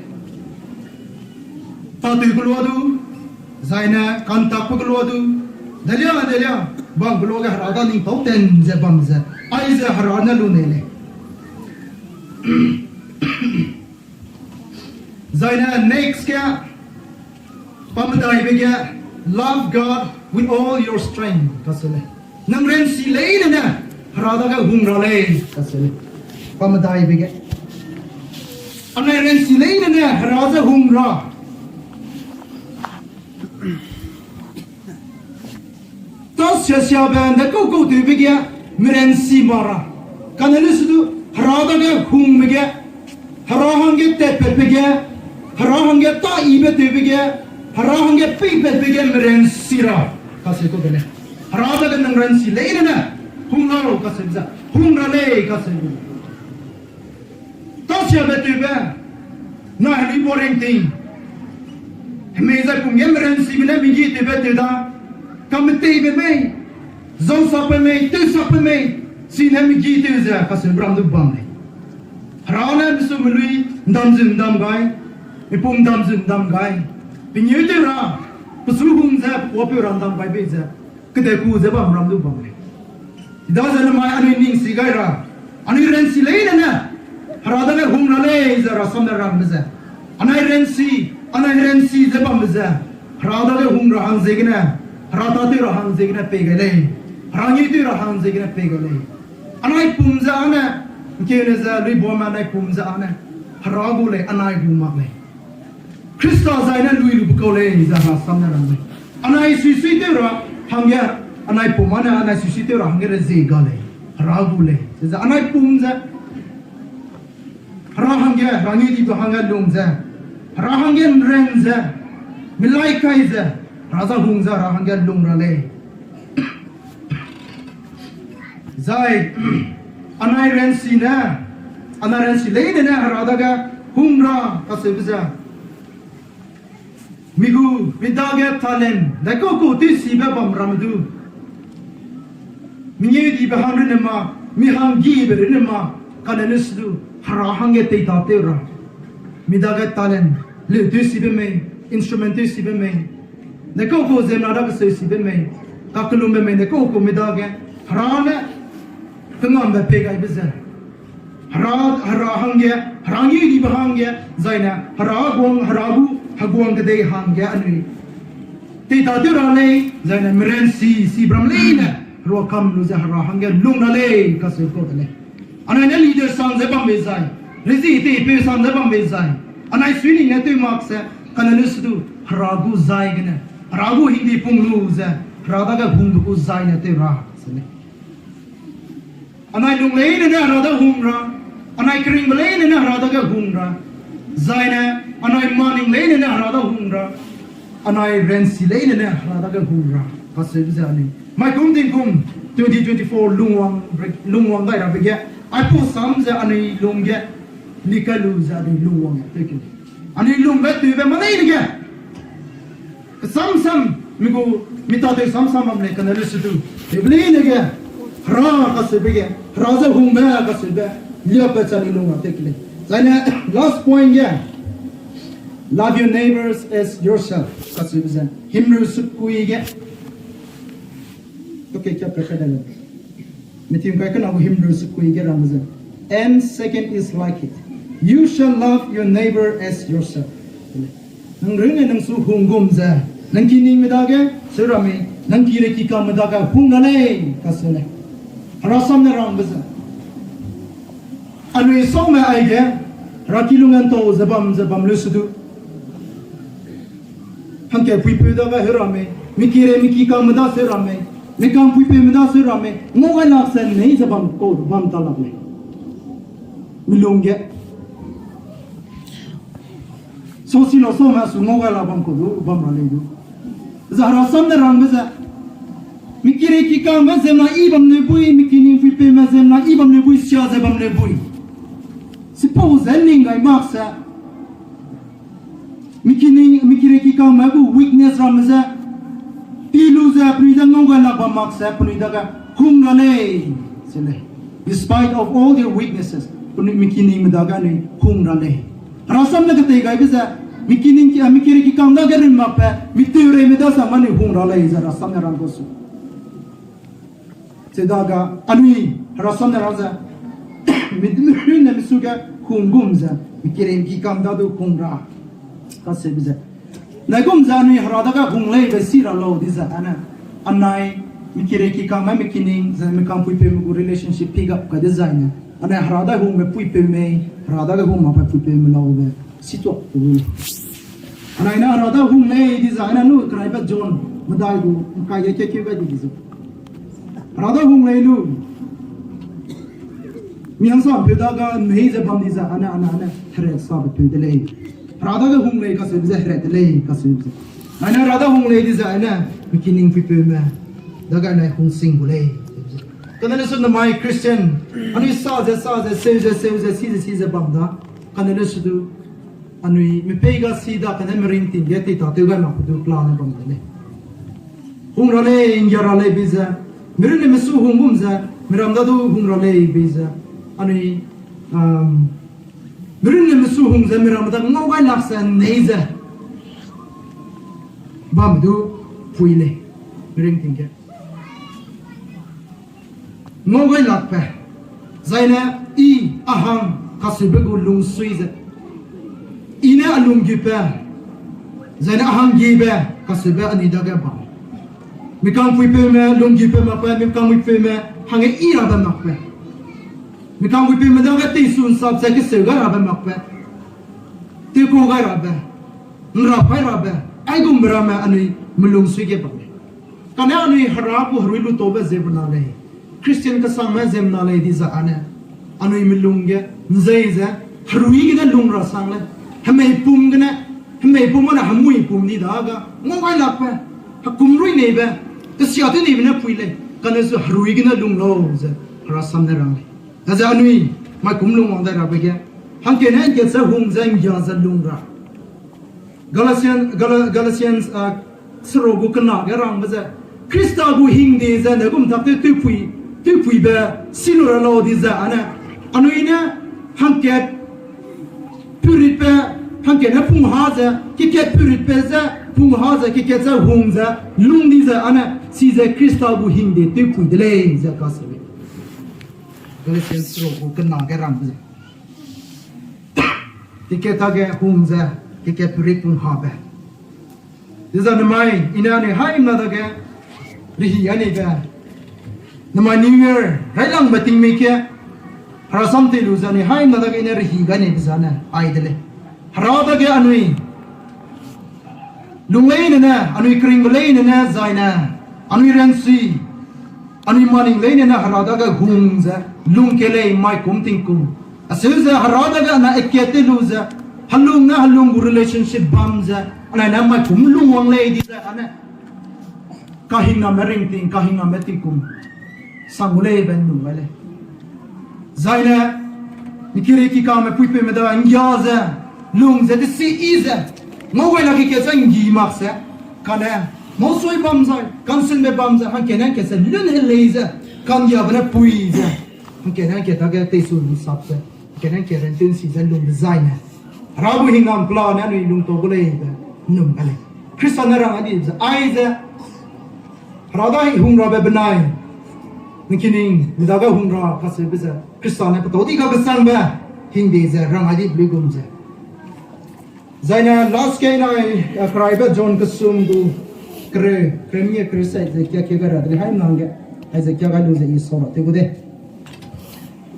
Tateu kelua du, zaine kantakbe kelua du, delia, delia, bam kelua ge Hera da ningtau ten ze bam ze, aize Hera ne lu nei lei. Zaine next ge, pamedaibe ge, love God with all your strength, kacheu lei. Nang ranchi leine ne, Hera dage hung ra lei, kacheu lei. Pamedaibe ge. Anai ranchi leine ne, Hera ze hung ra. Ta sia siabe nde kau kau tewbe ge, meranchi ma ra. Kane le se du, Hera dage hungbe ge, Hera hangge tatpatbe ge, Hera hangge ta yibe tewbe ge, Hera hangge peipatbe ge meranchi ra. Kacheu kau de lei. Hera dage nang ranchi leine ne, hung lau kacheu ze, hung ra lei kacheu. Ta siabe tewbe, na heli bo ringting. Hemei zai pum ge meranchibe ne migi tewbe tew da, kameteibe mei, zausakbe mei, tewsakbe mei, chine migi tew ze kacheu bram du bam lei. Hera ne pesu melui ndam zu ndam gai, mipum ndam zu ndam gai, pengeu tew ra, pesu hung ze, pekuapeu ra ndam gai bei ze, kedeku ze bam ram du bam lei. Chidaze namai anui ning si gai ra, anui ranchi leine ne, Hera dage hung ra lei ze Hera sam ne rangbe ze. Anai ranchi, anai ranchi ze bambe ze. Hera dage hung ra hang ziegene, Hera tâtew ra hang ziegene pei gai lei. Hera ngeutew ra hang ziegene pei gai lei. Anai pum ze ane, ngkeune ze luibuame anai pum ze ane, Hera gu lei, anai gu mak lei. Khrista zai ne lui lube kau lei ze Hera sam ne rang lei. Anai suisui tew ra hangge, anai pum ane anai suisui tew ra hangge rezie ga lei. Hera gu lei. Ze anai pum ze Hera hangge, Hera ngeudibe hangge lung ze, Hera hangge nren ze, melai kai ze, Hera za hung ze, Hera hangge lung ra lei. Zai, anai ranchi ne, anai ranchi leine ne Hera dage hung ra kacheube ze. Mi gu, mi dage talent, daikau kau tewsibe bam ramme du. Mengeudibe hang runne ma, mi hanggibe runne ma, kane ne se du, Hera hangge teitatew ra. Mi dage talent, leu tewsibe mei, instrument tewsibe mei, daikau kau ziemmena dage seusibe mei, kakellumbe mei, daikau kau mi dage, Hera ne, kengambe pei gaibe ze. Hera, Hera hangge, Hera ngeudibe hangge, zaine, Hera guang, Hera gu, heguang kedei hangge anui teitatew ra lei, zaine meranchi, si bram leine, ruakam lu ze Hera hangge lung ra lei, kacheu kau de lei. Anai ne leader sang ze bam bei zai, rezie teipeu sang ze bam bei zai, anai suining ne tew mak ze, kane lu se du, Hera gu zai gene, Hera gu hingdi pung lu ze, Hera dage hungbe gu zai ne tew ra, se lei. Anai lung leine ne Hera da hung ra, anai keringbe leine ne Hera dage hung ra, zai ne, anai maning leine ne Hera da hung ra, anai ransi leine ne Hera dage hung ra, kaseube ze anui. Maikum tingkum twenty twenty-four lungwang, lungwang dai rabe ge, aipau sam ze anui lung ge, ni kai lu ze anui lungwang tew ke lei. Anui lungbe tewbe ma leine ge. Kesam sam, mi gu, mi tatew sam sam bam lei kane lu se du. Tewbe leine ge, Hera kaseube ge, Hera ze hungbe kaseube, liapat cha ni lung a tew ke lei. Zaine, last point ge, love your neighbors as yourself, kaseube ze. Himreu sekui ge. Okay, kia pe kai da le. Matthew kai kena gu himreu sekui ge rang ze. And second is like it. You shall love your neighbor as yourself. Nang runne nang su hung gum ze. Nang kiningme dage, seu ramme, nang kirei kikangme dage hung ra lei, kase lei. Hera sam ne rangbe ze. Anui saume aige, Hera kilung ntau ze bam ze bam leu se du. Hangke puipeu dage heu ramme, mi kirei mi kikangme da seu ramme, mi kang puipeume da seu ramme, ngau gai lak se nei ze bam kau bam ta lak lei. Mi lung ge. Sasi lau saume su ngau gai lak bam kau du bam ra lei du. Ze Hera sam ne rangbe ze. Mi kirei kikangme ziemmena i bam leu bui, mi kining puipeume ziemmena i bam leu bui, sia ze bam leu bui. Sipau ze ning gai mak se. Mi kining, mi kirei kikangme gu weakness ramme ze. Pi lu ze penui da ngau gai lak bam mak se, penui dage hung ra lei. Se lei. Despite of all their weaknesses, penui mi kiningme dage anui hung ra lei. Hera sam ne ketei gaibe ze, mi kining ki, mi kirei kikang dage rin makbe, mi teureime da sam anui hung ra lei ze Hera sam ne rang kau su. Chidaga anui Hera sam ne rang ze, mi, mi runne mi su ge hung gum ze, mi kirei kikang da du hung ra. Kaseube ze. Nai gum ze anui Hera dage hung leibe si ra lau di ze ane. Anai, mi kirei kikangme mi kining, ze mi kang puipeume gu relationship pick up kai dezaine. Anai Hera dage hungbe puipeu mei, Hera dage hung makbe puipeume laube. Situak tu. Anai ne Hera da hung lei di ze ane lu keraibe John, medai gu, ngkai ge kekeu gai di di ze. Hera da hung lei lu. Mi hangsampeu dage mei ze bam di ze ane, ane, ane, heret sabe peu de lei. Hera dage hung lei kaseube ze heret de lei kaseube ze. Ane Hera da hung lei di ze ane, mi kining puipeume. Dage anai hung sing gu lei. Kane le su namai Christian, anui sa ze, sa ze, seu ze, seu ze, si ze, si ze bam da. Kane le su du, anui mipei ga si da kane meringting ge tei tatew gai makbe du plan ne bam de lei. Hung ra lei, nggia ra lei be ze. Mirunne misu hung gum ze, miram da du hung ra lei be ze. Anui, um, mirunne misu hung ze, miram da ngau gai lak se nei ze. Bam du pui lei. Meringting ge. Ngau gai lakbe, zaine i a hang kaseube gu lungsui ze, i ne a lunggipe, zaine a hanggibe kaseube anui dage bam. Mikangpuipeume lunggipe makbe, mikangpuipeume hangge i rabe makbe. Mikangpuipeume dage teisu nsap ze keseu gai rabe makbe. Tewkau gai rabe, nrap gai rabe, aigumbe ramme anui melungsui ge bam lei. Kane anui Hera gu herui lutaube ziemmena lei, Christian kesangme ziemmena lei di ze ane, anui melung ge nzei ze, herui gene lung ra sang lei, hemeipum gene, hemeipum ane hemuipum ni dage ngau gai lakbe, hekum rui neibe, kesia tew neibe ne pui lei, kane zu herui gene lung lau ze Hera sam ne rang lei. Aze anui maikum lungwang dai rabe ge, hangkene ngkat ze hung ze nggia ze lung ra. Galatian, Gala-, Galatians, ah, seruk gu kena ge rangbe ze, Khrista gu hingde ze ne gum tak tew tewpui, tewpuibe si lu ra lau di ze ane, anui ne hangkat puritbe, hangkene pung ha ze, kekat puritbe ze, pung ha ze, kekat ze hung ze, lung di ze ane, chize Khrista gu hingde tewpui de lei ze kase lei. Galatians seruk gu kena ge rangbe ze. Kekat tage hung ze, kekat purit pung habe. Dizai nemai, i ne anui haimna dage, rehi gai neibe. Nemai New Year, railangbe tingmik ge, Hera sam tei lu ze anui haimna dage i ne rehi gai neibe zane, ai de lei. Hera dage anui, Lung leine ne, anui keringbe leine ne, zaine, anui ranchi, anui maning leine ne Hera dage hung ze, lung kei lei maikum tingkum. Acheu ze Hera dage anai akat te lu ze, helung ne helung gu relationship bam ze, anai ne maikum lungwang lei di ze, ane kahingname ringting, kahingname tingkum sang gu lei be nnum gai lei. Zaine, mikiri kikame puipeume da nggia ze, lung ze, desi yi ze, ngau gai lak ke ze nggi mak ze, kane, mausui bam zai, kansinbe bam ze, hangkene hangkat ze, lun helei ze, kanggiabe ne pui ze, hangkene hangkat dage teisu nsap ze, hangkene hangkat rantensi ze lung dezaine. Hera gu hingnam pelane anui lungtau gu lei be nnum gai lei. Khrista ne rang a di ze, aize, Hera dai hung rabe benai, ningkining, mi dage hung ra kaseube ze, Khrista ne petau di kakesangbe, hingde ze, rang a di blui gum ze. Zaine last kei nai, eh, Keraibe John kesum gu kereu, kereu mie kereu sai ze kia kia gai ra de lei hai nang ge, aize kia gai lu ze i sau ra tew gu de.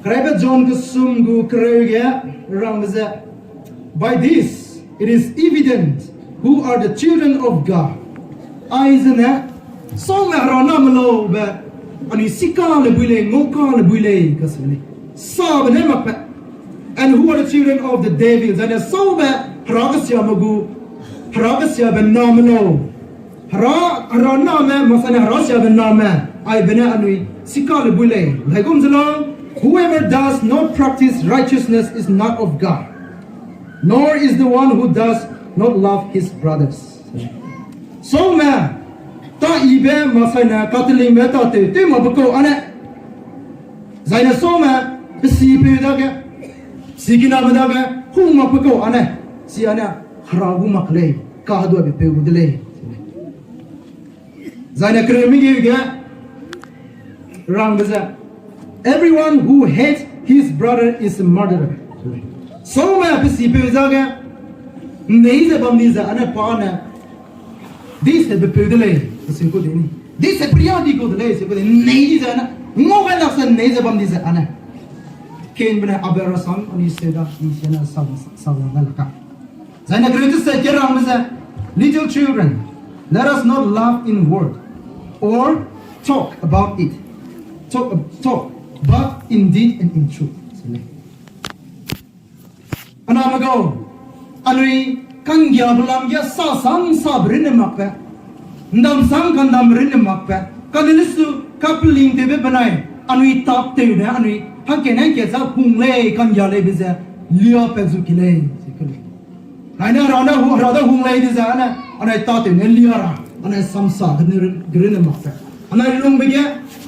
Keraibe John kesum gu kereu ge rangbe ze, By this it is evident who are the children of God. Aize ne, saume Hera name laube, anui sika le bui lei, ngauka le bui lei, kaseu lei. Sabe ne makbe. And who are the children of the devil. Zaine saume Hera kesiame gu, Hera kesiabe name lau. Hera, Hera name, maksane Hera siabe name, aibe ne anui sika le bui lei. Laigum ze lau, whoever does not practice righteousness is not of God, nor is the one who does not love his brothers. Saume, ta ibe, maksane, katelingbe, ta tew, tew makbe kau ane. Zaine saume, pe sipeu dage, sikiname dage, hung makbe kau ane. Si ane, Hera gu mak lei, kaheduabe peu gu de lei. Zaine kereu mengeu ge rangbe ze, everyone who hates his brother is a murderer. Saume pe sipeu dage, nnei ze bam di ze ane pa ne, di se be peu de lei, se ku de ni. Di se peria di ku de lei, se ku de, nnei di ze ane, ngau gai lak se nnei ze bam di ze ane. Kainbe ne Abel rasam, anui se da, i se ne sa, sa, sa, sa, laka. Zaine kereu tese kerangbe ze, little children, let us not laugh in word or talk about it, talk, talk, but in deed and in truth. Aname gau, anui kanggiabe lam ge sa sang sabe runne makbe, ndam sang kandam runne makbe, kane lesu kapeling tewbe benai, anui tap tew ne, anui hangkene hangkat za hung lei kanggia leibe ze, lia pat zu ki lei, ze ke lei. Aine Hera ne hu-, Hera da hung lei di ze ane, anai tatew ne lia ra, anai samsa ge runne makbe. Anai lungbe ge,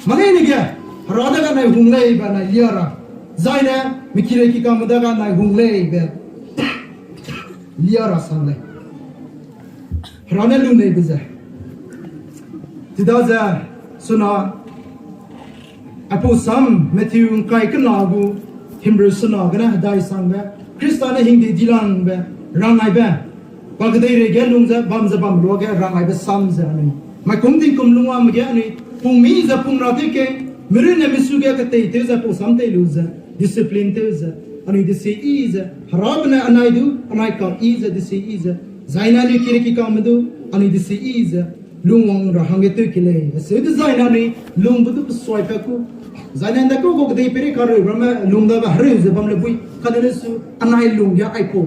maleine ge, Hera dage anai hung lei be anai lia ra. Zaine, mikire kikame dage anai hung lei be lia ra sang lei. Hera ne lun leibe ze. Chidaze, suna, aipau sam Matthew ngkai kena gu himreu sena gene hedai sangbe, Khrista ne hingde dilangbe, rangaibe, pa kedeirei ge lung ze bam ze bam luage rangaibe sam ze anui maikum tingkum lungwangme ge anui pung mi ze pung ra tew ke, mirunne misu ge ketei tew ze pau sam tei lu ze, discipline tew ze, anui desi yi ze, Herabe ne anai du, anai ka yi ze, desi yi ze, zaine anui kire kikame du, anui desi yi ze, lungwang ra hangge tew ki lei. Aseu dezaine anui lungbe du pesuai pa ku. Zaine nda ku gu kedei peri kareu ramme lung dabe hereu ze bam le bui. Kane lesu anai lung ge aipau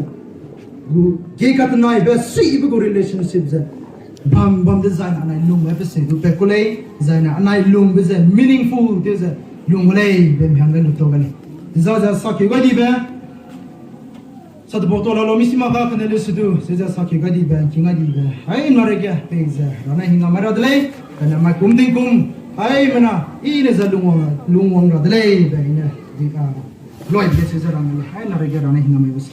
gu ge katenaibe suibe gu relationship ze bam bam dezaine anai lungbe pe seu du pa ku lei. Zaine anai lungbe ze meaningful tew ze lung gu lei be mihangge lu tau ga lei. Za ze sakeu gai dibe Sa tebau tau la lau mi si mak ga kane lesu du, se ze sakeu gai dibe, ngking gai dibe. Hai na rege, pei ze, Hera ne hingnam mai ra de lei, kane maikum tingkum, hai mena, i ne ze lungwang, lungwang ra de lei, be i ne, di, a, loi de se ze rang lei, hai na rege Hera ne hingnam mai bu se.